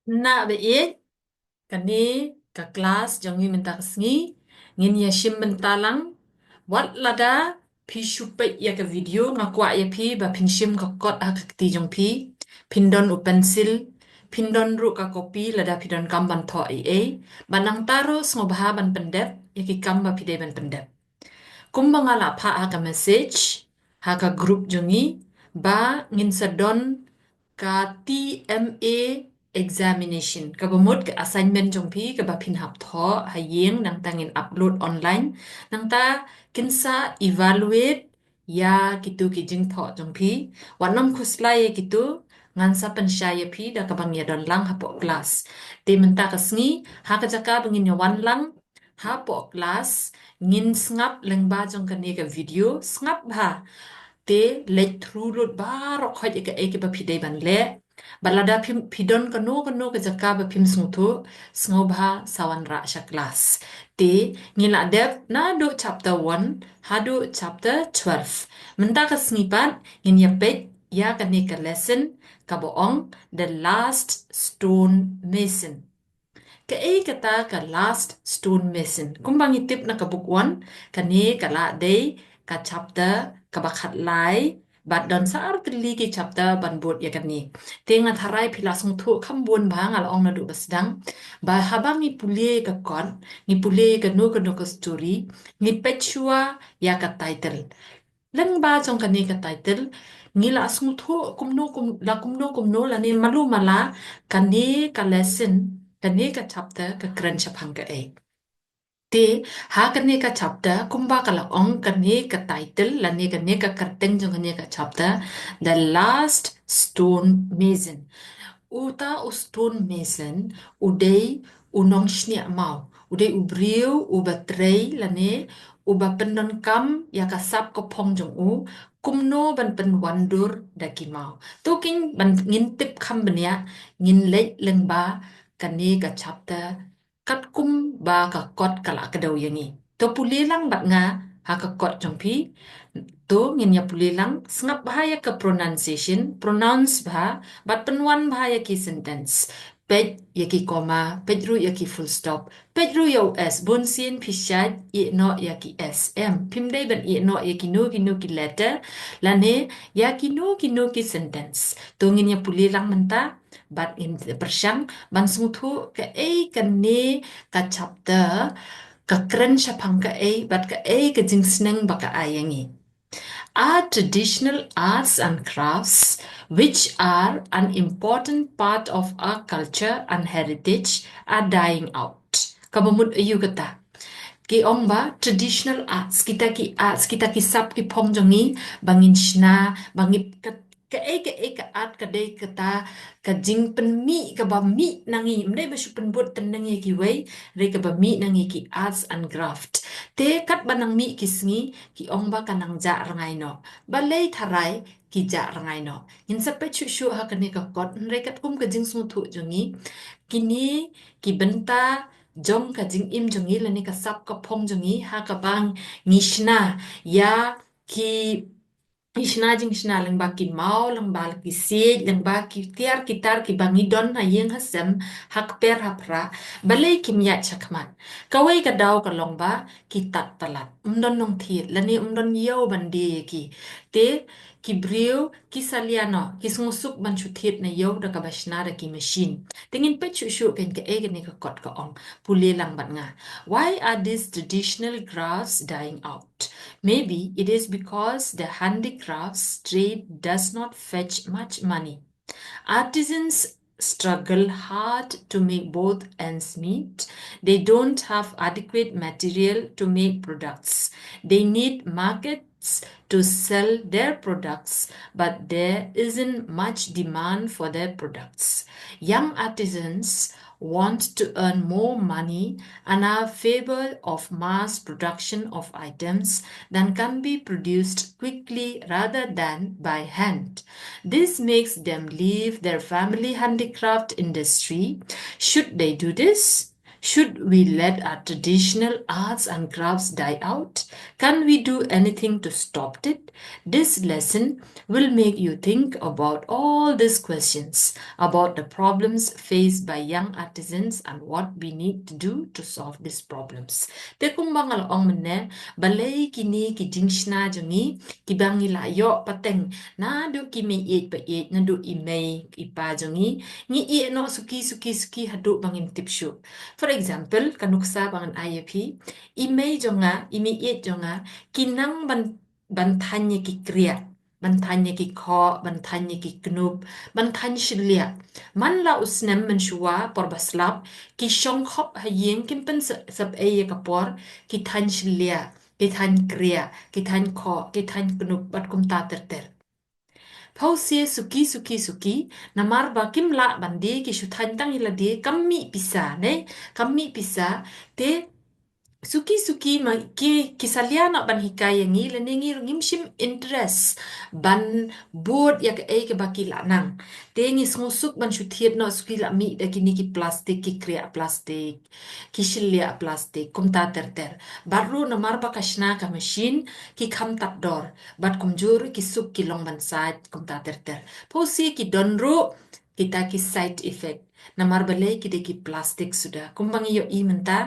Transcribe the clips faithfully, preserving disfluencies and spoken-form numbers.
Naba ïeit, kane ka klas jong ngi mynta ka sngi ngin ïa shim bynta lang. Wat lada phi shu peit ïa ka video, nga kwah ïa phi ba phin shim ka kot ha ka kti jong phi. Phin don u pensil, phin don ruh ka kopi lada phi donkam ban thoh ei ei. Bad nangta ruh sngewbha ban pyndep ïa ki kam ba phi dei ban pyndep. Kumba nga la phah ha ka message ha ka group jong ngi, ba ngin sa don ka T M A examination, kaba mut ka assignment jong phi kaba phin hap thoh ha ïing, nangta ngin upload online. Nangta kin sa evaluate ïa kitu ki jingthoh jong phi. Wat nym khuslai ïa kitu, ngan sa pynshai ïa phi da kaba ngin ïa don lang hapoh klas. Te mynta ka sngi, ha ka jaka ba ngin ïa wan lang hapoh klas, ngin sngap lyngba jong kane ka video, sngap bha. Te leit through lut baroh khoit ïa kaei kaba phi dei ban leh. Bad lada phi, phi don kano kano ka jaka ba phim sngewthuh, sngewbha sa wanrah sha klas. Te ngi la dep naduh chapter one haduh chapter twelve. Mynta ka sngi pat ngin ïa peit ïa kane ka lesson kaba ong The Last Stone Mason. Kaei kata ka last stone mason? Kumba ngi tip na ka book one, kane ka la dei ka chapter kaba khatlai, bad don sa ar tylli ki chapter ban bud ïa kane. Te nga tharai phi la sngewthuh kham bun bha, nga la ong naduh ba sdang, ba haba ngi pule ka kot, ngi pule kano kano ka story, ngi peit shuwa ïa ka title. Lyngba jong kane ka title, ngi la sngewthuh kumno kum, la kumno kumno lane malu mala kane ka lesson, kane ka chapter ka kren shaphang kaei. Te ha kane ka chapter, kumba ka la ong kane ka title lane kane ka kyrteng jong kane ka chapter, The Last Stone Mason. Uta u stone mason u dei u nongshniah maw, u dei u briew uba trei lane uba pyndonkam ïa ka sap ka phong jong u, kumno ban pynwandur da ki maw. To kin ban ngin tip kham bniah, ngin leit lyngba kane ka chapter katkum ba ka kot ka la kdew ïa ngi. To pule lang bad nga ha ka kot jong phi. To ngin ïa pule lang, sngap bha ïa ka pronunciation, pronounce bha, bad pynwan bha ïa ki sentence. Peit ïa ki comma, peit ruh ïa ki full stop, peit ruh ïa u S, bun sien phi shait ïeh noh ïa ki S, em. Phim dei ban ïeh noh ïa kino kino ki letter, lane ïa kino kino ki sentence. To ngin ïa pule lang mynta, bad ngin pyrshang ban sngewthuh kaei kane ka chapter ka kren shaphang kaei, bad kaei ka jingsneng ba ka ai ïa ngi. Our traditional arts and crafts, which are an important part of our culture and heritage, are dying out. Kaba mut aïu kata? Ki ong ba traditional arts, kita ki arts, kita ki sap ki phong jong ngi, ba ngin shna, ba ngi ka, kaei kaei ka art ka dei kata ka jingpynmih kaba mih na ngi, ym dei ba shu pynbud tynning ïa kiwei, dei kaba mih na ngi, ki arts and craft. Te katba nang mih ki sngi, ki ong ba ka nang jah rngai noh. Balei tharai ki jah rngai noh? Ngin sa peit shuh shuh ha kane ka kot, hynrei katkum ka jingsngewthuh jong ngi, kine ki bynta jong ka jingim jong ngi lane ka sap ka phong jong ngi ha kaba ngi shna ïa ki, ngi shna jingshna lyngba ki maw, lyngba ki siej, lyngba ki tiar ki tar kiba ngi don ha ïing ha sem, ha kper ha pra. Balei kim ïaid shakhmat? Kawei ka daw ka long ba ki tad palat, ym don nongthied lane ym don ïew ban die ïa ki. Te ki briew ki salia noh, ki sngewsuk ban shu thied na ïew da kaba shna da ki machine. Te ngin peit shuh shuh kein kaei kane ka kot ka ong. Pule lang bad nga. Why are these traditional crafts dying out? Maybe it is because the handicrafts trade does not fetch much money. Artisans struggle hard to make both ends meet. They don't have adequate material to make products. They need markets to sell their products, but there isn't much demand for their products. Young artisans want to earn more money and are favor of mass production of items that can be produced quickly rather than by hand. This makes them leave their family handicraft industry. Should they do this? Should we let our traditional arts and crafts die out? Can we do anything to stop it? This lesson will make you think about all these questions, about the problems faced by young artisans and what we need to do to solve these problems. Te kumba nga la ong mynne, balei kine ki jingshna jong ngi kiba ngi la ïoh pateng naduh ki mei ïeit ba ïeit, naduh i mei i pa jong ngi, ngi ïeh noh suki suki suki haduh ba ngim tip shuh. For example, ka nuksa ba ngan ai ïa phi, i mei jong nga, i mei ïeit jong nga, ki nang ban, ban thaiñ ïa ki kriah, ban thaiñ ïa ki khoh, ban thaiñ ïa ki knup, ban thaiñ shylliah. Man la u snem mynshuwa por ba slap, ki shong khop ha ïing, kim pynsep ei ïa ka por, ki thaiñ shylliah, ki thaiñ kriah, ki thaiñ khoh, ki thaiñ knup bad kumta ter ter. Phewse suki suki suki, namar ba kim lah ban die, ki shu thaiñ tang ïa lade, kam mih pisa ne, kam mih pisa. Te suki suki ma ki, ki salia noh ban hikai ïa ngi, lane ngi ruh ngim shim interest ban bud ïa kaei kaba ki la nang. Te ngi sngewsuk ban shu thied noh suki la mih da kine ki plastik, ki kriah plastik, ki shylliah plastik, kumta ter ter. Bad ruh namar ba ka shna ka machine, ki kham tad dor, bad kumjuh ruh ki suk ki long ban sait, kumta ter ter. Phewse ki don ruh kita ki side effect, namar balei, ki dei ki plastik suda. Kumba ngi ïohi mynta,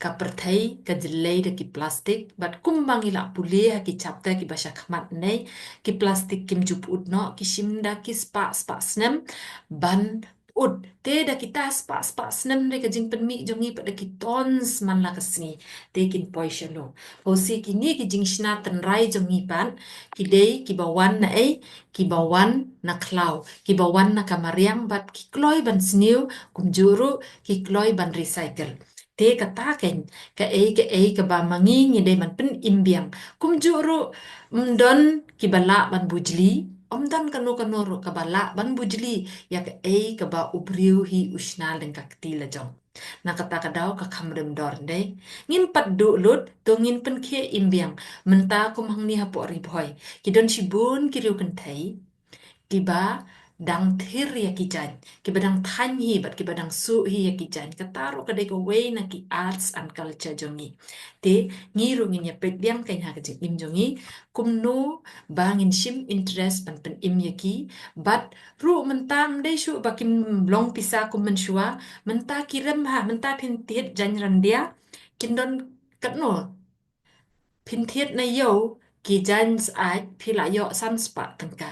ka pyrthei ka jyllei da ki plastik, bad kumba ngi la pule ha ki chapter kiba sha khmat ne, ki plastik kim ju pyut noh, ki shim da ki spah spah snem ban pyut. Te da kita spah spah snem, da ka jingpynmih jong ngi pat da ki tons man la ka sngi, te kin poi shano? Phewse kine ki jingshna tynrai jong ngi pat, ki dei kiba wan na ei, kiba wan na khlaw, kiba wan na ka mariang, bad ki kloi ban sniew, kumjuh ruh ki kloi ban recycle. Te kata kein kaei kaei kaba ma ngi ngi dei ban pynim biang. Kumjuh ruh, ym don kiba lah ban bujli, ym don kano kano ruh kaba lah ban bujli ïa kaei kaba u briew hi u shna lyngba ka kti la jong. Na kata ka daw ka kham rem dor, dei. Ngin pat duh lut, to ngin pynkhiah im biang. Mynta kum hangne hapoh Ri Bhoi, ki don shibun ki riew kynthei kiba dang thir ïa ki jaiñ, kiba dang thaiñ hi bad kiba dang suh hi ïa ki jaiñ. Kata ruh ka dei kawei na ki arts and culture jong ngi. Te ngi ruh ngin ïa peit biang kein ha ka jingim jong ngi, kumno ba ngin shim interest ban pynim ïa ki. Bad ruh mynta ym dei shuh ba kim long pisa kum mynshuwa, mynta ki rem ha, mynta phin thied jaiñ ryndia, kin don katno? Phin thied na ïew ki jaiñ syaid phi la ïoh san spah tyngka.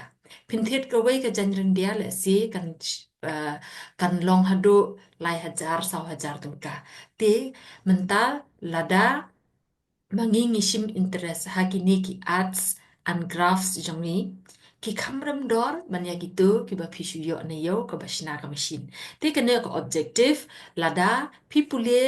Phin thied kawei ka jaiñ ryndia lehse kan, eh, kan long haduh lai hajar saw hajar tyngka. Te mynta lada ma ngi ngi shim interest ha kine ki arts and crafts jong ngi, ki kham rem dor ban ïa kito kiba phi shu ïoh na ïew kaba shna ka machine. Te kane ka objective, lada phi pule,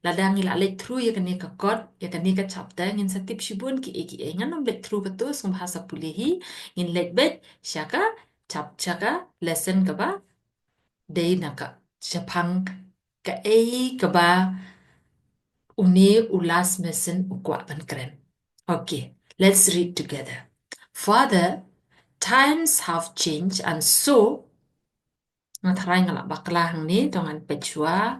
lada ngi la leit through ïa kane ka kot, ïa kane ka chapter, ngin sa tip shibun kiei kiei. Ngan ym leit through kato, sngewbha sa pule hi, ngin leit beit sha ka chap, sha ka lesson kaba dei na ka shaphang kaei kaba une u last mason u kwah ban kren. Okay, let's read together. Father, times have changed and so, nga tharai nga la bakla hangne, to ngan peit shuwa.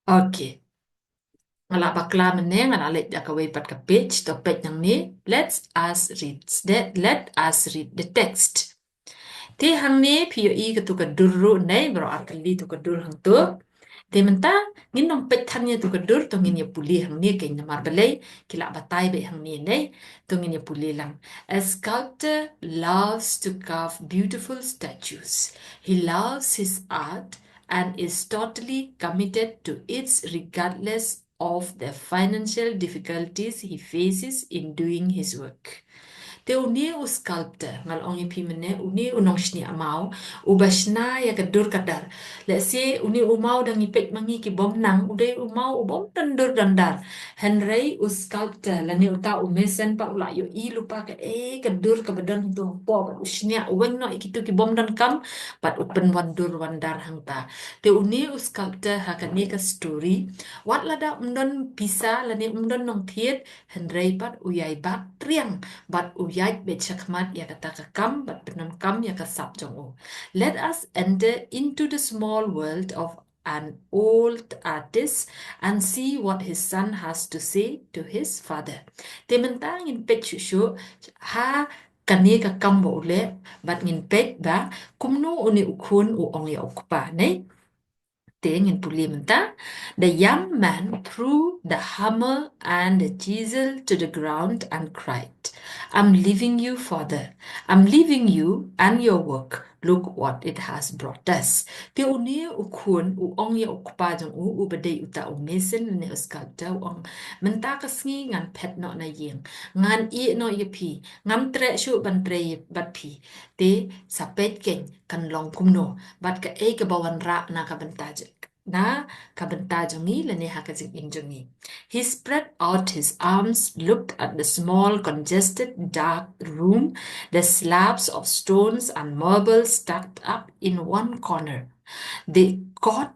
Okay. Nga la bakla mynne, nga la leit da kawei pat ka page, to peit nangne. Let's us read the, let us read the text. Te hangne phi ïohi katu ka dur ruh ne, baroh ar kali tu ka dur hangtu. Te mynta ngin nym peit than ïa tu ka dur, to ngin ïa pule hangne kein namar balei ki la batai beit hangne ne. To ngin ïa pule lang. A sculptor loves to carve beautiful statues. He loves his art and is totally committed to it regardless of the financial difficulties he faces in doing his work. Te une u sculptor, nga la ong ïa phi mynne, une u nongshniah maw, uba shna ïa ka dur ka dar. Lehse une u maw da ngi peit ma ngi ki bym nang, u dei u maw u bym don dur don dar. Hynrei u sculptor lane uta u mason pat u la ïohi lypa kaei ka dur kaba don hangtu hapoh, bad u shniah, u weng noh ïa kitu ki bym don kam, bad u pynwan dur wan dar hangta. Te une u sculptor ha kane ka story, wat lada um don pisa lane um don nongthied, hynrei pat u ïai bat triang, bad u ïaid beit shakhmat ïa kata ka kam bad pyndonkam ïa ka sap jong u. Let us enter into the small world of an old artist and see what his son has to say to his father. Te mynta ngin peit shuh shuh ha kane ka kam ba u leh bad ngin peit ba kumno une u khun u ong ïa u kpa, ne? Te ngin pule mynta. The young man threw the hammer and the chisel to the ground and cried, "I'm leaving you, father. I'm leaving you and your work. Look what it has brought us." Te une u khun u ong ïa u kpa jong u, uba dei uta u mason ne u sculptor, u ong, "Mynta ka sngi ngan phet noh na ïing. Ngan ïeh noh ïa phi. Ngam treh shuh ban trei bad phi. Te sa peit keiñ kan long kumno bad kaei kaba wanrah na ka bynta jong, na ka bynta jong ngi lane ha ka jingim jong ngi." He spread out his arms, looked at the small, congested, dark room, the slabs of stones and marble stacked up in one corner, the cot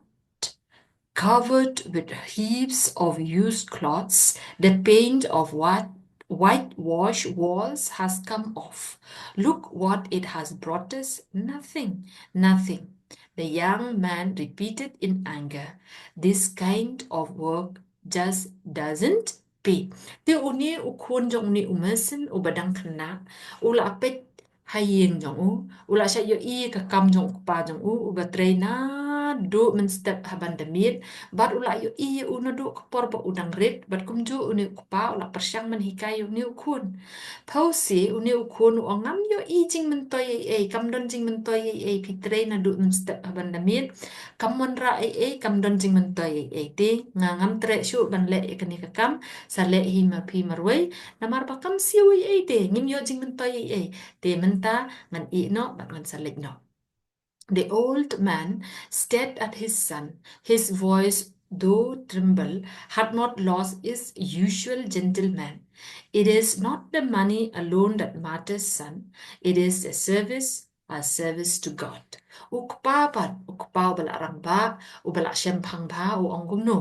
covered with heaps of used clothes, the paint of what whitewash walls has come off. Look what it has brought us. Nothing, nothing. The young man repeated in anger, "This kind of work just doesn't pay." Te une u khun jong une u mason uba dang khynnah, u la peit ha ïing jong u, u la shah ïohi ka kam jong u kpa jong u, uba trei naduh mynstep ha ban da miet, bad u la ïohi ïa u naduh ka por ba u dang rit, bad kumjuh une u kpa u la pyrshang ban hikai ïa une u khun. Phewse une u khun u ong, "Ngam ïohi jingmyntoi ei ei, kam don jingmyntoi ei ei, phi trei naduh mynstep ha ban da miet, kam wanrah ei ei, kam don jingmyntoi ei ei. Te nga ngam treh shuh ban leh ïa kane ka kam, sa leh hi ma phi marwei, namar ba kam siew ei ei te, ngim ïoh jingmyntoi ei ei. Te mynta ngan ïeh noh bad ngan sa leit noh." The old man stared at his son. His voice, though tremble, had not lost its usual gentleman. "It is not the money alone that matters, son. It is the service, our service to God." U kpa pat, u kpa uba la rangbah, uba la shemphang bha, u ong kumno?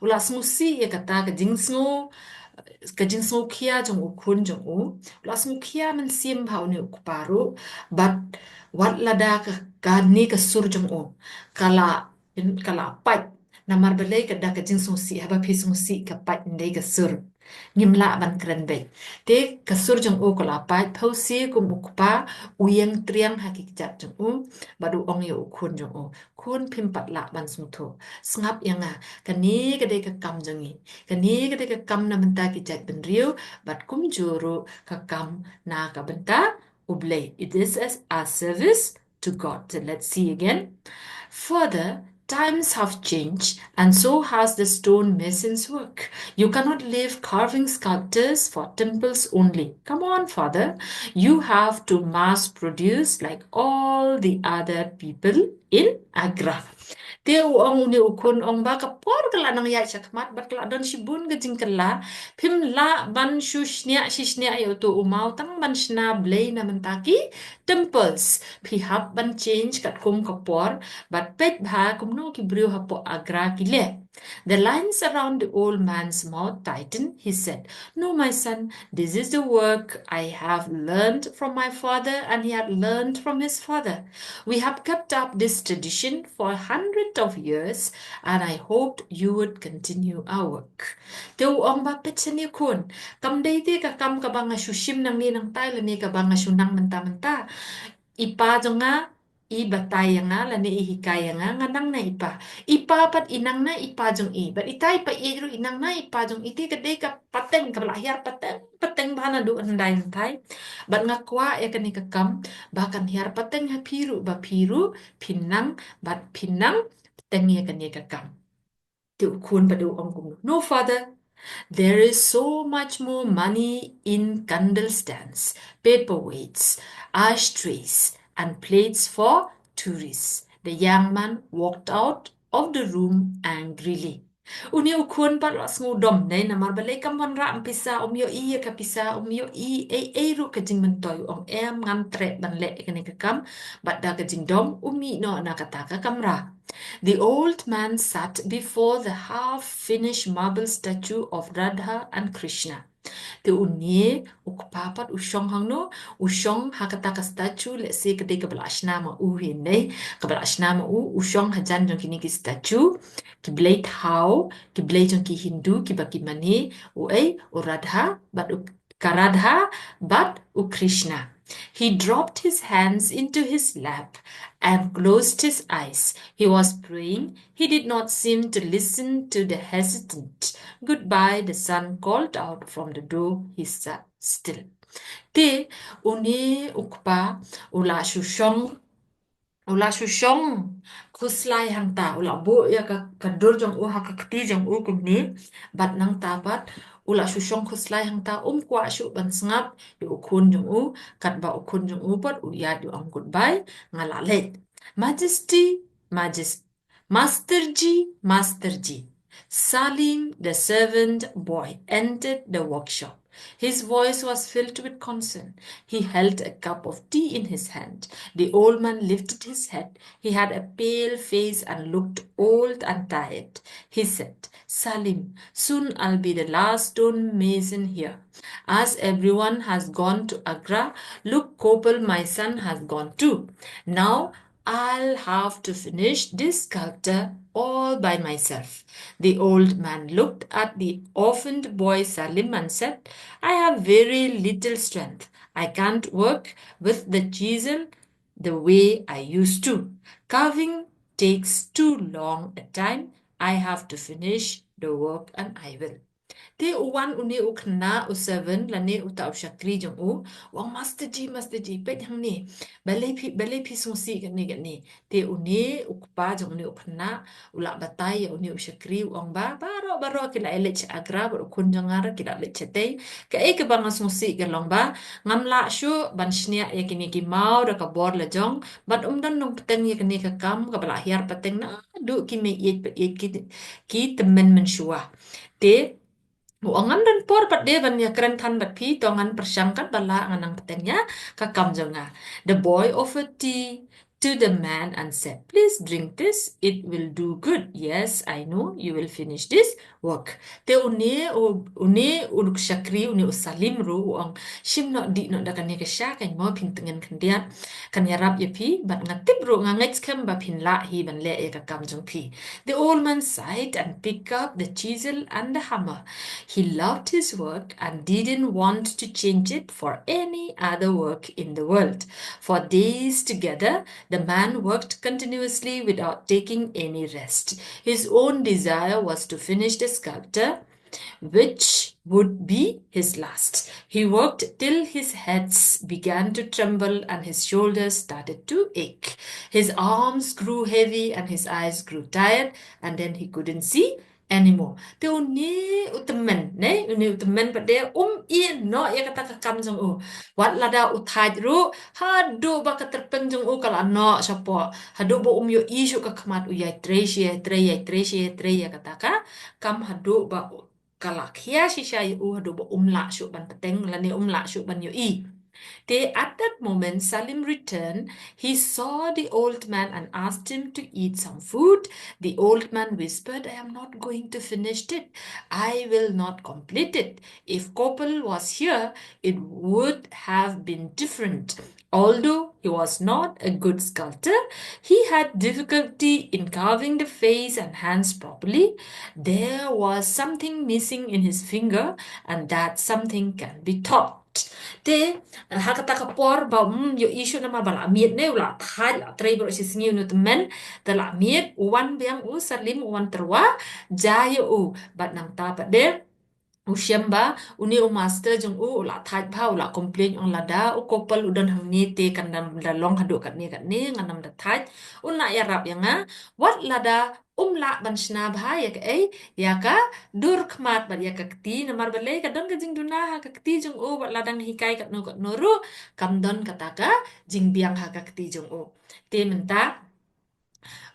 U la sngewsih ïa kata ka jingsngew, ka jingsngewkhia jong u khun jong u. U la sngewkhia mynsiem bha une u kpa ruh, bad wat lada ka, kane ka sur jong u ka la, ka la pait. Namar balei? Ka da ka jingsngewsih, haba phi sngewsih ka pait, ym dei ka sur. Ngim lah ban kren beit. Te ka sur jong u ka la pait, phewse kum u kpa u ïeng triang ha ki kjat jong u, bad u ong ïa u khun jong u, "Khun, phim pat lah ban sngewthuh. Sngap ïa nga, kane ka dei ka kam jong ngi. Kane ka dei ka kam na bynta ki jaitbynriew, bad kumjuh ruh ka kam na ka bynta U Blei. It is as our service to God." So let's see again. Further, times have changed, and so has the stone mason's work. You cannot leave carving sculptors for temples only. Come on, father. You have to mass produce like all the other people in Agra. Te u ong une u khun, ong ba ka por ka la nang ïaid shakhmat bad ka la don shibun ka jingkylla. Phim lah ban shu shniah shi shniah ïa uto u maw tang ban shna blei na bynta ki temples. Phi hap ban change katkum ka por bad peit bha kumno ki briew hapoh Agra ki leh. The lines around the old man's mouth tightened. He said, "No, my son, this is the work I have learned from my father, and he had learned from his father. We have kept up this tradition for hundreds of years, and I hoped you would continue our work." Te u ong ba, "Peit shane khun, kam dei te ka kam kaba nga shu shim nangne nangtai lane kaba nga shu nang mynta mynta. I pa jong nga i batai ïa nga lane i hikai ïa nga, nga nang na i pa. I pa pat i nang na i pa jong i. Bad ita i pa ïeit ruh i nang na i pa jong i. Te ka dei ka pateng kaba la hiar pateng pateng bha naduh hyndai hynthai. Bad nga kwah ïa kane ka kam ba kan hiar pateng ha phi ruh, ba phi ruh phin nang, bad phin nang pateng ïa kane ka kam." Te u khun pat u ong kumno? "No, father, there is so much more money in candle stands, paperweights, ashtrays, and plates for tourists." The young man walked out of the room angrily. Une u khun pat u la sngewdom, ne, namar balei? Kam wanrah pisa, um ïohi ïa ka pisa, um ïohi ei ei ruh ka jingmyntoi. U ong, "Em, ngam treh ban leh ïa kane ka kam." Bad da ka jingdom u mih noh na kata ka kamra. The old man sat before the half-finished marble statue of Radha and Krishna. Te une u kpa pat u shong hangno, u shong ha kata ka statue, lehse ka dei kaba la shna ma u hi ne, kaba la shna ma u, u shong hajan jong kine ki statue, ki blei thaw, ki blei jong ki Hindu, kiba ki mane, u ei, u Radha, bad u ka Radha, bad u Krishna. He dropped his hands into his lap and closed his eyes. He was praying. He did not seem to listen to the hesitant goodbye the son called out from the door. He sat still. Te, une u kpa, u la shu shong, u la shu shong khuslai hangta, u la buh ïa ka, ka dur jong u ha ka kti jong u kumne, bad nangta pat, u la shu shong khuslai hangta, um kwah shuh ban sngap ïa u khun jong u, katba u khun jong u pat u ïaid u ong goodbye, nga la leit. Majesty, Majest-, Masterji, Masterji. Salim, the servant boy, entered the workshop. His voice was filled with concern. He held a cup of tea in his hand. The old man lifted his head. He had a pale face and looked old and tired. He said, Salim, soon I'll be the last stone mason here. As everyone has gone to Agra, look, Kopal, my son, has gone too. Now I'll have to finish this sculpture all by myself. The old man looked at the orphaned boy Salim and said, I have very little strength. I can't work with the chisel the way I used to. Carving takes too long a time. I have to finish the work and I will. Te u wan une u khynnah, u servant, lane uta u shakri jong u, u ong, Master ji, Master ji, peit hangne. Balei phi, balei phi sngewsih kane kane. Te une u kpa jong une u khynnah, u la batai ïa une u shakri, u ong ba, baroh, baroh ki la leit sha Agra, bad u khun jong nga ruh ki la leit shatei. Kaei kaba nga sngewsih ka long ba, ngam lah shuh ban shniah ïa kine ki maw da ka bor la jong, bad ym don nongpynteng ïa kane ka kam, kaba la hiar pateng naduh ki mei ïeit pat ïeit ki, ki tymmen mynshuwa. Te, u ong ngam don por pat de ban ïakren than bad phi, to ngan pyrshang katba lah ngan nang pynteng ïa ka kam jong nga. The boy offered tea to the man and said, Please drink this, it will do good. Yes, I know you will finish this work. Te une u, une u shakri, une u Salim ruh u ong, shim noh, dih noh da kane ka sha, kan mo phin tngen khyndiat. Kan ïarap ïa phi, bad nga tip ruh, nga ngeit skhem ba phin lah hi ban leh ïa ka kam jong phi. The old man sighed and picked up the chisel and the hammer. He loved his work and didn't want to change it for any other work in the world. For days together, the man worked continuously without taking any rest. His own desire was to finish the sculpture, which would be his last. He worked till his hands began to tremble and his shoulders started to ache. His arms grew heavy and his eyes grew tired, and then he couldn't see anymore. Te une u tymmen, ne, une u tymmen pat de um ïehnoh ïa kata ka kam jong u. Wat lada u thait ruh, haduh ba ka tyrpeng jong u ka la noh shapoh, haduh ba um ïohi shuh ka khmat, u ïai trei shi ïai trei, ïai trei shi ïai trei ïa kata ka kam, haduh ba u, ka la khia shisha ïa u, haduh ba um lah shuh ban pynteng, lane um lah shuh ban ïohi. Te at that moment, Salim returned. He saw the old man and asked him to eat some food. The old man whispered, I am not going to finish it. I will not complete it. If Kopal was here, it would have been different. Although he was not a good sculptor, he had difficulty in carving the face and hands properly. There was something missing in his finger, and that something can be taught. Te, ha kata ka por ba, mm, ïohi shuh namar ba la miet ne, u la thait, la trei baroh shi sngi une u tymmen, te la miet, u wan biang u Salim, u wan tyrwa, ja ïa u, bad nangta pat de, u shem ba, une u master jong u, u la thait bha, u la complain, u ong lada u Kopal u don hangne te kan da, da long haduh katne katne, ngan ym da thait, un lah ïarap ïa nga, wat lada um lah ban shna bha ïa kaei, ïa ka dur khmat bad ïa ka kti, namar balei ka don ka jingduna ha ka kti jong u, wat la dang hikai katno katno ruh, kam don kata ka jingbiang ha ka kti jong u. Te mynta,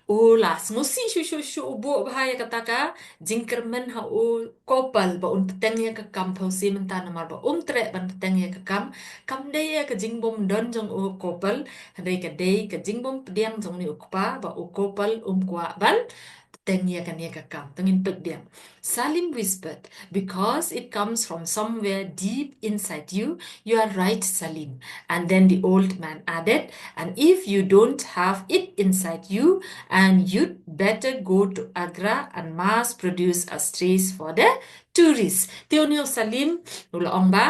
u la sngewsih shuh shuh shuh u buh bha ïa kata ka jingkyrmen ha u Kopal ba un pynteng ïa ka kam, phewse mynta namar ba um treh ban pynteng ïa ka kam, kam dei ïa ka jingbym don jong u Kopal, hynrei ka dei ka jingbym pdiang jong une u kpa ba u Kopal um kwah ban teng ïa kane ka kam. Te ngin peit biang. Salim whispered, "Because it comes from somewhere deep inside you, you are right, Salim." And then the old man added, "And if you don't have it inside you, and you'd better go to Agra and mass produce a strays for the tourists." Te une u Salim u la ong ba,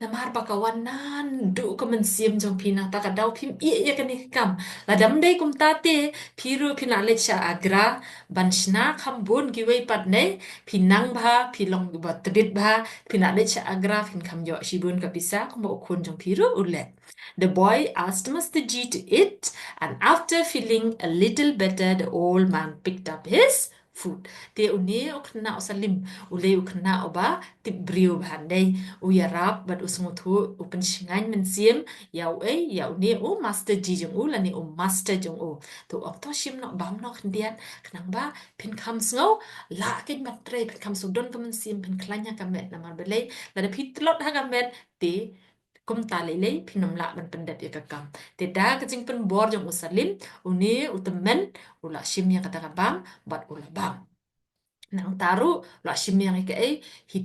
namar ba ka wan naduh ka mynsiem jong phi, nangta ka daw phim ïeh ïa kane ka kam. Lada ym dei kumta te phi ruh phin lah leit sha Agra ban shna kham bun kiwei pat ne, phi nang bha, phi long ba tbit bha, phin lah leit sha Agra phin kham ïoh shibun ka pisa kumba u khun jong phi ruh u leh. The boy asked Master G to eat, and after feeling a little better, the old man picked up his food. Te une u khynnah u Salim u lei u khynnah uba tip briew bha, dei u ïarap bad u sngewthuh, u pynshngaiñ mynsiem ïa u, eh, ïa une u Master G jong u lane u master jong u. Te u ong, to shim noh, bam noh khyndiat, khnang ba phin kham sngew lah kein ban trei, phin kham sngewdon ka mynsiem, phin khlaiñ ha ka met, namar balei lada phi tlot ha ka met te kumta lei lei phin ym lah ban pyndep ïa ka kam. Te da ka jingpynbor jong u Salim, une u tymmen u la shim ïa kata ka bam bad u la bam. Nangta ruh u la shim ïa kaei, he,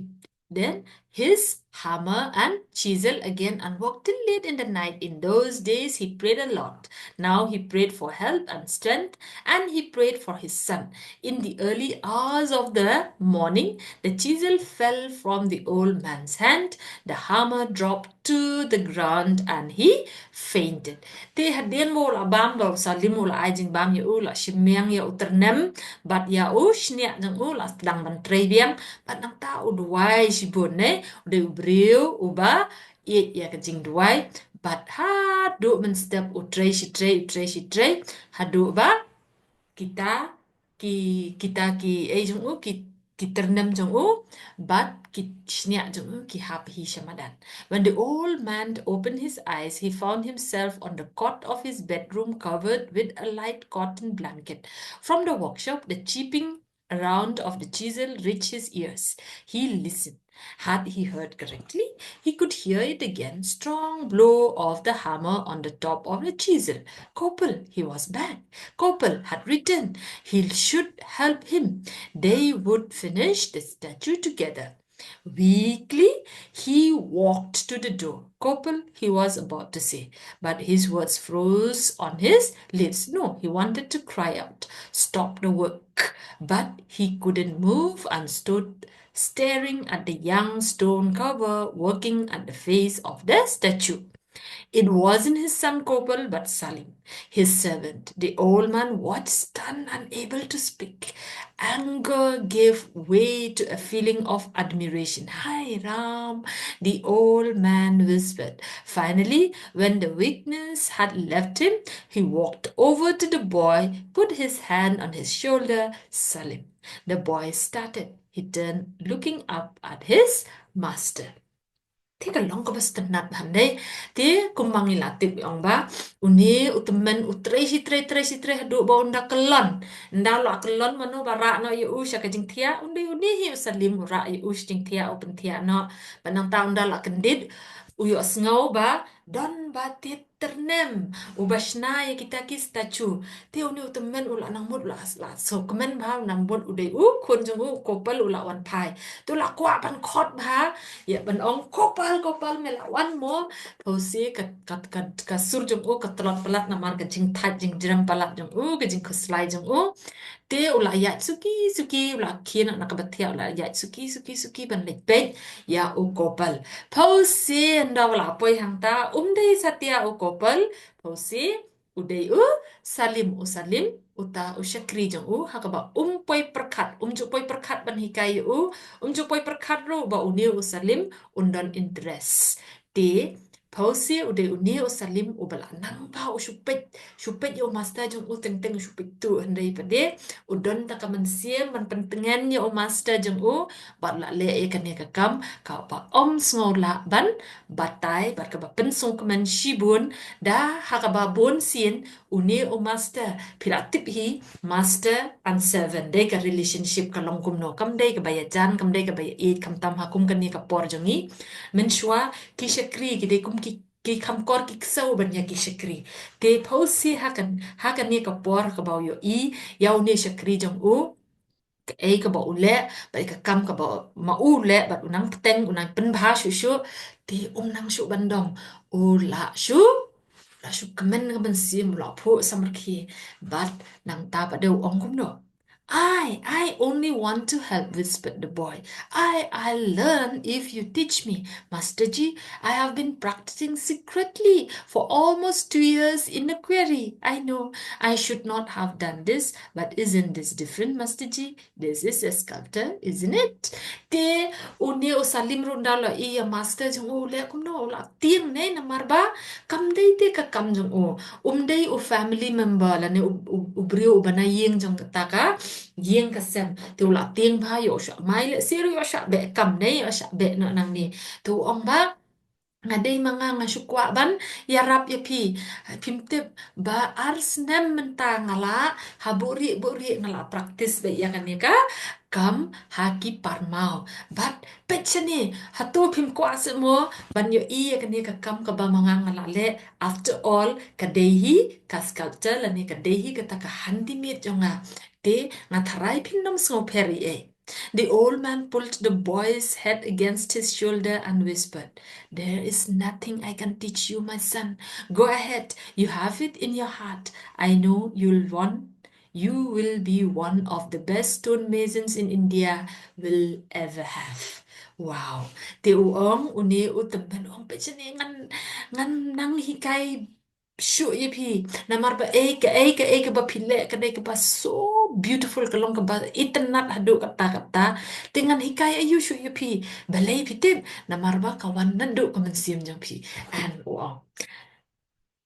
then his hammer and chisel again and worked till late in the night. In those days he prayed a lot. Now he prayed for help and strength, and he prayed for his son. In the early hours of the morning, the chisel fell from the old man's hand, the hammer dropped to the ground, and he fainted. Te hadien ba u la bam, ba u Salim u la ai jingbam ïa u, la shim ïa u tyrnem bad ïa u shniah jong u, la sdang ban trei biang. Bad nangta u duwai shibun ne, u dei u briew uba ïeit ïa ka jingduwai. Bad haduh mynstep u trei shi trei, u trei shi trei, haduh ba kita ki, kita kiei jong u, ki, ki tyrnem jong u bad ki shniah jong u ki hap hi sha madan. When the old man opened his eyes, he found himself on the cot of his bedroom, covered with a light cotton blanket. From the workshop, the chipping around of the chisel reached his ears. He listened. Had he heard correctly? He could hear it again, strong blow of the hammer on the top of the chisel. Kopal, he was back. Kopal had written. He should help him. They would finish the statue together. Weakly, he walked to the door. Kopal, he was about to say, but his words froze on his lips. No, he wanted to cry out, stop the work, but he couldn't move and stood staring at the young stone carver working at the face of the statue. It wasn't his son Kopal, but Salim, his servant. The old man watched, stunned, unable to speak. Anger gave way to a feeling of admiration. "Hai Ram," the old man whispered. Finally, when the weakness had left him, he walked over to the boy, put his hand on his shoulder. "Salim." The boy started. He turned, looking up at his master. Te ka long kaba sngewtynnat bha, dei. Te kumba ngi la tip ong ba une u tymmen u trei shi trei, trei shi trei haduh ba un da kyllon. Ynda la kyllon mano ba rah noh ïa u sha ka jingthiah, un dei une hi u Salim u rah ïa u sha jingthiah, u pynthiah noh. Bad nangta ynda la kyndit u ïohsngew ba don ba tied tyrnem uba shna ïa kita ki statue. Te une u tymmen u la nang mut, la, la sngewkmen bha, u nang mut u dei u khun jong u, u Kopal u la wan phai. Te u la kwah ban khot bha, ïa ban ong, "Kopal, Kopal, me la wan mo?" Phewse ka, ka, ka, ka sur jong u ka tlot palat namar ka jingthait jingjrem palat jong u, ka jingkhuslai jong u. Te u la ïaid suki suki, u la khie na kaba thiah, u la ïaid suki suki suki ban leit peit ïa u Kopal. Phewse ynda u la poi hangta, um dei satia u Kopal. Phewse u dei u Salim, u Salim uta u shakri jong u, ha kaba um poi pyrkhat, um ju poi pyrkhat ban hikai ïa u, um ju poi pyrkhat ruh ba une u Salim un don interest. Te phewse u dei une u Salim uba la nang ba u shu peit, shu peit ïa u master jong u teng teng, u shu peit tuh, hynrei pat de u don ta ka mynsiem ban pyntngen ïa u master jong u, bad la leh ïa kane ka kam kaba ym sngew lah ban batai, bad kaba pynsngewkmen shibun. Da ha kaba bun sien une u master, phi la tip hi, master and servant, dei ka relationship ka long kumno, kam dei kaba ïajan, kam dei kaba ïaieit, khamtam ha kum kane ka por jong ngi. Mynshuwa ki shakri ki dei kum ki, ki kham kor ki ksew ban ïa ki shakri. Te phewse ha kan, ha kane ka por kaba u ïohi ïa une shakri jong u, kaei kaba u leh, bad ïa ka kam kaba ma u leh, bad u nang pteng, u nang pynbha shuh shuh, te um nang shuh ban dom. U lah shuh, lah shuh kmen ka mynsiem, u lah phuh samrkhie, bad nangta pat de u ong kumno. "I, I only want to help," whispered the boy. "I, I'll learn if you teach me. Master Ji, I have been practicing secretly for almost two years in a quarry. I know I should not have done this, but isn't this different, Master Ji? This is a sculptor, isn't it?" Te une u Salim ruh u la ïohi ïa master jong u u leh kumno, u la tieng ne, namar ba kam dei te ka kam jong u. Um dei u family member lane u, u, u briew uba na ïing jong kata ka ïing ka sem. Te u la tieng bha, ïoh shah mai lehse ruh ïoh shah beh kam ne, ïoh shah beh noh nangne. Te u ong ba, "Nga dei ma nga, nga shu kwah ban ïarap ïa phi. Phim tip ba ar snem mynta nga la, ha buhrieh buhrieh nga la practice beit ïa kane ka kam ha ki parmaw. Bad peit shane, hato phim kwah seh mo ban ïohi ïa kane ka kam kaba ma nga nga la leh? After all, ka dei hi ka sculpture lane ka dei hi kata ka handmade jong nga. Te nga tharai phin ym sngewpher ei ei." The old man pulled the boy's head against his shoulder and whispered, "There is nothing I can teach you, my son. Go ahead, you have it in your heart. I know you'll one, you will be one of the best stonemasons in India will ever have." Wow. Te u ong, une u tymmen u ong, "Peit shane, ngan, ngan nang hikai shuh ïa phi. Namar ba ei kaei kaei kaba phi leh ka dei kaba so beautiful, ka long kaba itynnad haduh katta katta. Te ngan hikai aïu shuh ïa phi. Balei phi tip? Namar ba ka wan naduh ka mynsiem jong phi." And wow.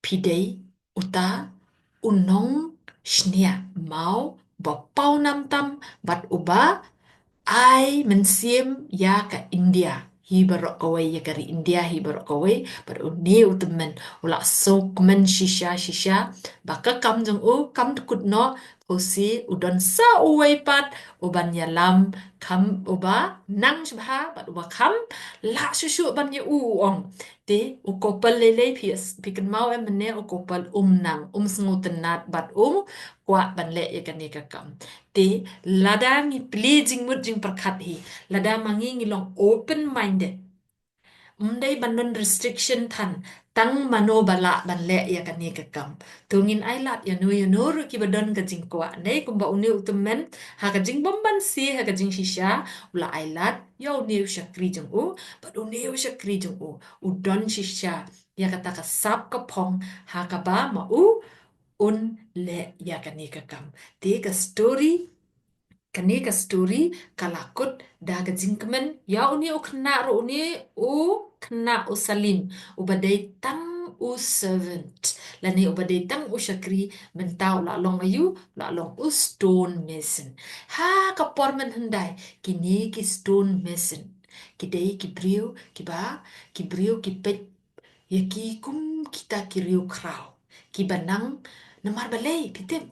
Phi dei uta u nongsynshar maw ba paw nam tam bad uba ai mynsiem ïa ka India hi baroh kawei, ïa ka ri India hi baroh kawei, bad une u tymmen u la sngewkmen shisha shisha ba ka kam jong u kam dkut noh. Phi sngewthuh, u don sa uwei pat uban ïalam, kham uba nang sngewbha bad uba kham lah shuh shuh ban ïa u, u ong. Te u couple lei lei, phi, phi kynmaw em, mynne u couple um nang, um sngewtynnad bad um kwah ban leh ïa kane ka kam. Te lada ngi plie jingmut jingpyrkhat hi, lada ma ngi ngi long open minded, ym dei ban don restriction than tang mano ba lah ban leh ïa kane ka kam. To ngin ailad ïano ïano ruh kiba don ka jingkwah, ne kumba une u tymmen, ha ka jingbymbanse, ha ka jingshisha, u la ailad ïa une u shakri jong u, bad une u shakri jong u u don shisha ïa kata ka sap ka phong ha kaba ma u un leh ïa kane ka kam. Te ka story, kane ka story ka la kut da ka jingkmen ïa une u khynnah ruh, une u khynnah u Salim, uba dei tang u servant lane uba dei tang u shakri, mynta u la long aïu, u la long u stone mason. Ha ka por mynhyndai, kine ki stone mason ki dei ki briew kiba, ki briew ki peit ïa ki kum kita ki riew khraw kiba nang, namar balei phi tip,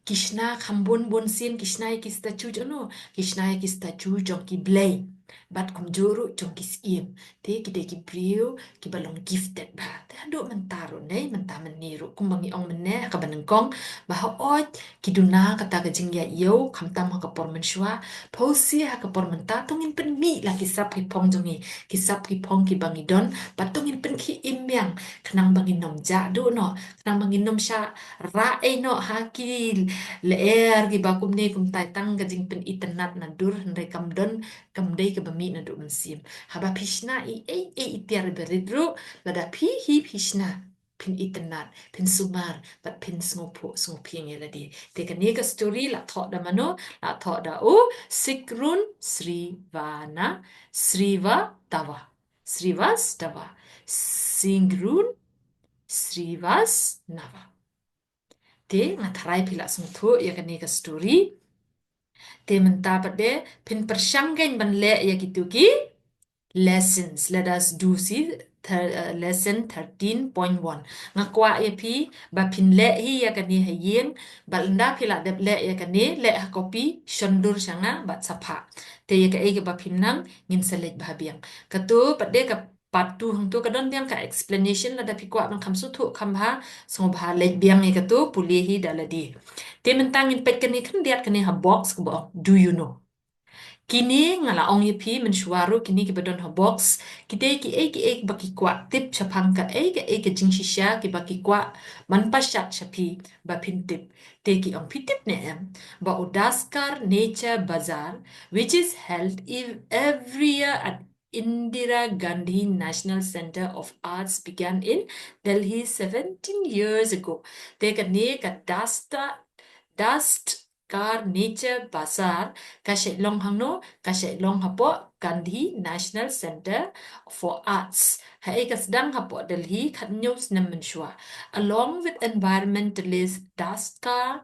ki shna kham bun bun sien, ki shna ïa ki statue jong no, ki shna ïa ki statue jong ki blei, bad kumjuh ruh jong ki syiem. Te ki dei ki briew kiba long gifted bha. Te haduh mynta ruh, ne mynta mynne ruh, kumba ngi ong mynne ha kaba nyngkong, ba hooid ki duna kata ka jingïaid ïew, khamtam ha ka por mynshuwa, phi sngewthuh, ha ka por mynta to ngin pynmih la ki sap ki phong jong ngi, ki sap ki phong kiba ngi don, bad to ngin pynkhie im biang, khnang ba ngin ym jah duh noh, khnang ba ngin ym shah rah ei noh ha ki lyer kiba kumne kumtai. Tang ka jingpynitynnad nadur, hynrei kam don, kam dei kaba mih naduh mynsiem. Haba phi shna ei ei ei, i tiar i barit ruh, lada phi hi phi shna, phin itynnad, phin sumar, bad phin sngewphuh sngewphieng ïa lade. Te kane ka story la thoh da mano, la thoh da u Sikrun Srivana, Srivatava, Srivastava, Sikrun Srivastava. Te nga tharai phi la sngewthuh ïa kane ka story. Te mynta pat de phin pyrshang kein ban leh ïa kitu ki lessons. Let us do, see, thir-, uh, lesson thirteen point one. Nga kwah ïa phi ba phin leh hi ïa kane ha ïing, bad lada phi la dep leh ïa kane, leh ha copy, shon dur sha nga bad sa phah. Te ïa kaei kaba phim nang ngin sa leit bha biang. Katu pat de ka part two hangtu ka don biang ka explanation, lada phi kwah ban kham sngewthuh kham bha, sngewbha leit biang ïa katu, pule hi da lade. Te mynta ngin peit kane khyndiat, kane ha box kaba ong, do you know? Kine nga la ong ïa phi mynshuwa ruh, kine kiba don ha box, ki dei kiei kiei ba ki kwah tip shaphang kaei kaei ka jingshisha kiba ki kwah ban pashat sha phi ba phin tip. Te ki ong phi tip ne em ba u Daskar Nature Bazaar, which is held ev- every year at Indira Gandhi National Centre of Arts, began in Delhi seventeen years ago. Te kane ka Dasta Dast Kar Nature Bazaar ka shait long hangno? Ka shait long hapoh Gandhi National Centre for Arts. Haei ka sdang? Hapoh Delhi khatnyo snem mynshuwa. Along with environmentalist Daskar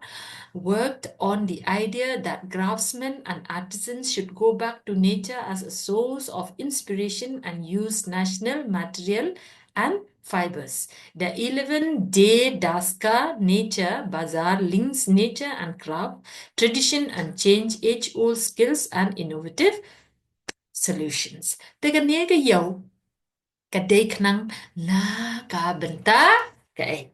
worked on the idea that craftsmen and artisans should go back to nature as a source of inspiration and use national material and fibers. The eleven-day Daskar Nature Bazaar links nature and craft, tradition and change, age-old skills and innovative solutions. Te kane ka ïew ka dei khnang na ka bynta kaei?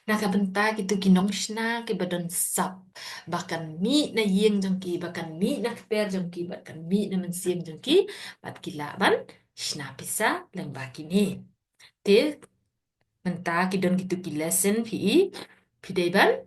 Na ka bynta kito ki nongshna kiba don sap, ba kan mih na ïing jong ki, ba kan mih na kper jong ki, ba kan mih na mynsiem jong ki, bad ki lah ban shna pisa lyngba kine. Te mynta ki don kito ki lesson phi i, phi dei ban,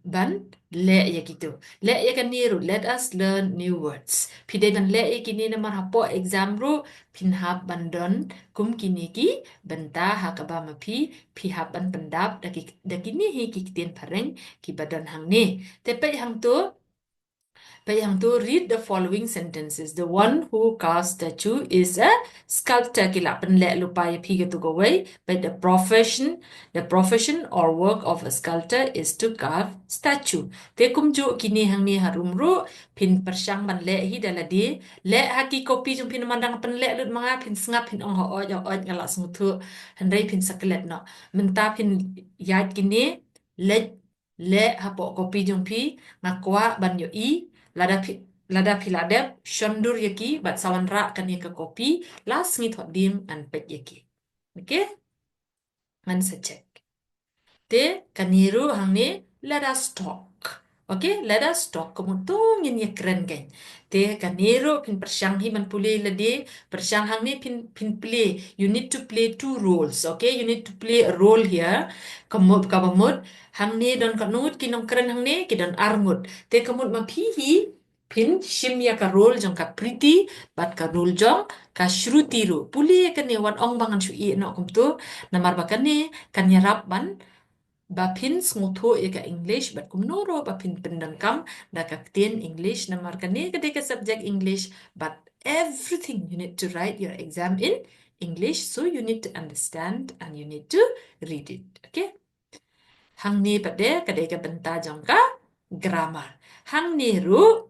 ban leh ïa kito. Leh ïa kane ruh, let us learn new words. Phi dei ban leh ïa kine namar hapoh exam ruh phin hap ban don kum kine ki bynta ha kaba ma phi, phi hap ban pyndap da ki, da kine hi ki ktien phareng kiba don hangne. Te peit hangto, peit hangto, read the following sentences. The one who carves statue is a sculptor. Ki la pynleh lypa ïa phi kato kawei. Peit, the profession, the profession or work of a sculptor is to carve statue. Te kumjuh kine hangne harum ruh phin pyrshang ban leh hi da lade. Leh ha ki copy jong phi, namar dang pynleh lut ma nga, phin sngap, phin ong hooid hooid nga la sngewthuh. Hynrei phin sa klet noh. Mynta phin ïaid kine, leh leh hapoh copy jong phi, nga kwah ban ïohi, lada phi, lada phi la dep, shon dur ïa ki bad sa wanrah kane ka copy la sngi thohdieng, ngan peit ïa ki. Okay? Ngan sa check. Te kane ruh hangne, let us talk. Okay, let us talk. Ka mut to ngin ïakren kein. Te kane ruh phin pyrshang hi ban pule lade, pyrshang hangne phin, phin play. You need to play two roles. Okay, you need to play a role here. Ka mut, kaba mut hangne don katno ngut ki nongkren hangne? Ki don ar ngut. Te ka mut ma phi hi phin shim ïa ka role jong ka Priti bad ka role jong ka Shruti ruh. Pule ïa kane, wat ong ba ngan shu ïeh noh kumto, namar ba kane kan ïarap ban ba phin sngewthuh ïa ka English bad kumno ruh ba phin pyndonkam da ka ktien English, namar kane ka dei ka subject English, but everything you need to write your exam in English, so you need to understand and you need to read it. Okay? Hangne pat de ka dei ka bynta jong ka grammar. Hangne ruh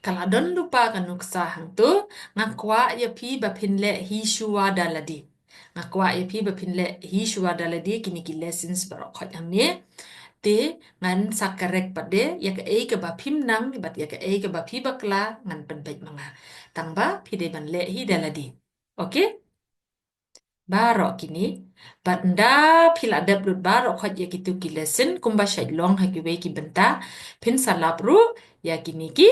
ka la don lypa ka nuksa hangto, nga kwah ïa phi ba phin leh hi shuwa da lade. Nga kwah ïa phi ba phin leh hi shuwa da lade, kine ki lessons baroh khoit hangne. Te ngan sa correct pat de, ïa kaei kaba phim nang bad ïa kaei kaba phi bakla ngan pynbeit ma nga. Tang ba phi dei ban leh hi da lade. Okay? Baroh kine. Bad ynda phi la dep lut baroh khoit ïa kito ki lesson, kumba shait long ha kiwei ki bynta, phin sa lap ruh ïa kine ki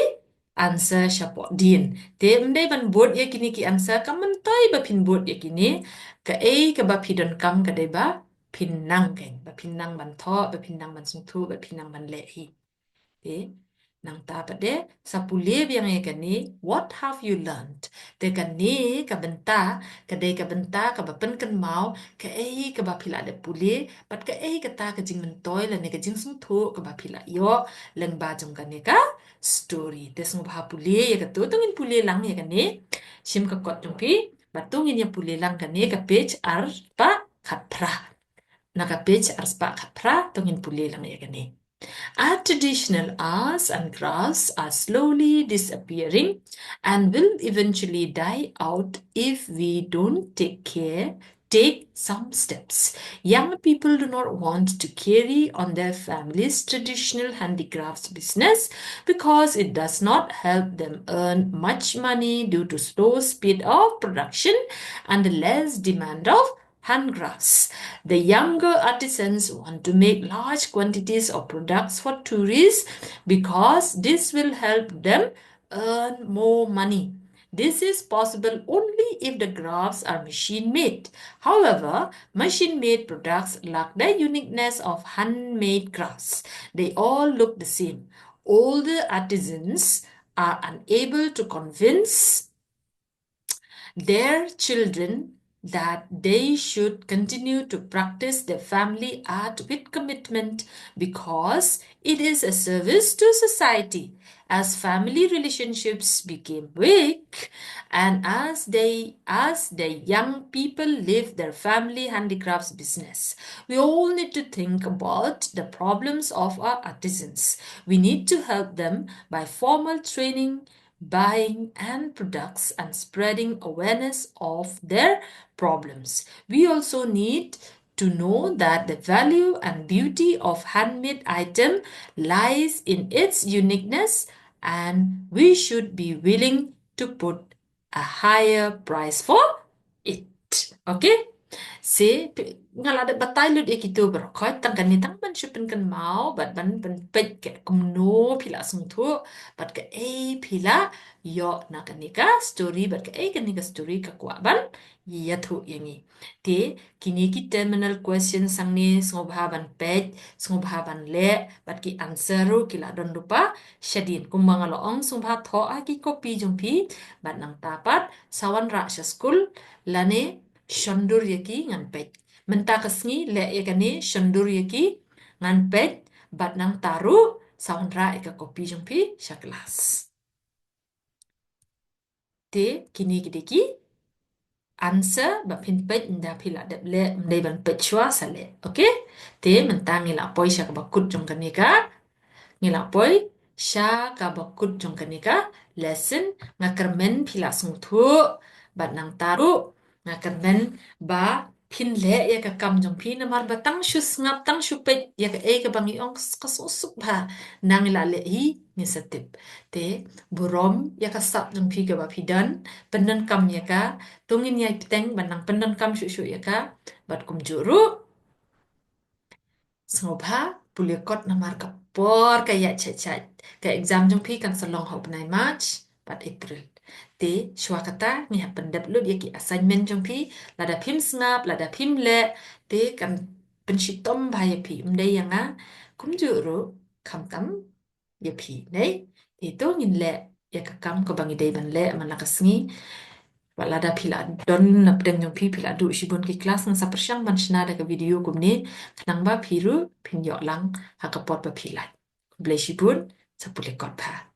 answer shapoh dien. Te ym dei ban bud ïa kine ki answer, ka myntoi ba phin bud ïa kine, kaei kaba phi donkam ka dei ba phin nang kein, ba phin nang ban thoh, ba phin nang ban sngewthuh, ba phin nang ban leh hi. Te nangta pat de sa pule biang ïa kane, what have you learned? Te kane ka bynta ka dei ka bynta kaba pynkynmaw kaei kaba phi la dep pule bad kaei kata ka jingmyntoi lane ka jingsngewthuh kaba phi la ïoh lyngba jong kane ka story. Te sngewbha pule ïa kato, to ngin pule lang ïa kane. Shim ka kot jong phi bad to ngin ïa pule lang kane ka page arspah khatphra. Na ka page arspah khatphra to ngin pule lang ïa kane. Our traditional arts and crafts are slowly disappearing and will eventually die out if we don't take care, take some steps. Young people do not want to carry on their family's traditional handicrafts business because it does not help them earn much money due to slow speed of production and the less demand of handcrafts. The younger artisans want to make large quantities of products for tourists because this will help them earn more money. This is possible only if the crafts are machine made. However, machine made products lack the uniqueness of handmade crafts. They all look the same. Older artisans are unable to convince their children that they should continue to practice their family art with commitment because it is a service to society. As family relationships became weak and as they as the young people leave their family handicrafts business, we all need to think about the problems of our artisans. We need to help them by formal training, buying and products and spreading awareness of their problems. We also need to know that the value and beauty of handmade item lies in its uniqueness, and we should be willing to put a higher price for it. Okay? Sa, pi- nga la dep batai lut ïa kito baroh khoit, tang kane tang ban shu pynkynmaw bad ban pynpeit ka kumno phi la sngewthuh bad kaei phi la ïoh na kane ka story bad kaei kane ka story ka kwah ban ïathuh ïa ngi. Te kine ki terminal question sangne sngewbha ban peit, sngewbha ban leh bad ki answer ruh ki la don lypa shadien. Kumba nga la ong, sngewbha thoh ha ki copy jong phi bad nangta pat sa wanrah sha skul lane shondur ïa ki ngan peit. Mynta ka sngi leh ïa kane, shondur ïa ki ngan peit bad nangta ruh sa wanrah ïa ka copy jong phi sha klas. Te kine ki dei ki answer ba phin peit, ynda phi la dep leh, ym dei ban peit shuwa, sa leh. Okay? Te mynta ngi la poi sha kaba kut jong kane ka, ngi la poi sha kaba kut jong kane ka lesson. Nga kyrmen phi la sngewthuh bad nangta ruh nga kyrmen ba phin leh ïa ka kam jong phi, namar ba tang shu sngap, tang shu peit ïa kaei kaba ngi ong, ka suk suk bha. Nang ïa la leh hi ngi sa tip. Te burom ïa ka sap jong phi kaba phi don, pyndonkam ïa ka. To ngin ïai bteng ban nang pyndonkam shuh shuh ïa ka. Bad kumjuh ruh, sngewbha pule kot namar ka por ka ïaid shait shait. Ka exam jong phi kan sa long ha u bnai March bad April. Te shuwa kata ngi hap pyndep lut ïa ki assignment jong phi, lada phim sngap, lada phim leh, te kan pynshitom bha ïa phi, ym dei ïa nga. Kumjuh ruh khamtam ïa phi, ne? Te to ngin leh ïa ka kam kaba ngi dei ban leh man la ka sngi. Wat lada phi la don na pdeng jong phi, phi la duh shibun ki klas, ngan sa pyrshang ban shna da ka video kumne, khnang ba phi ruh phin ïoh lang ha ka por ba phi lait. Khublei shibun, sa pule kot bha.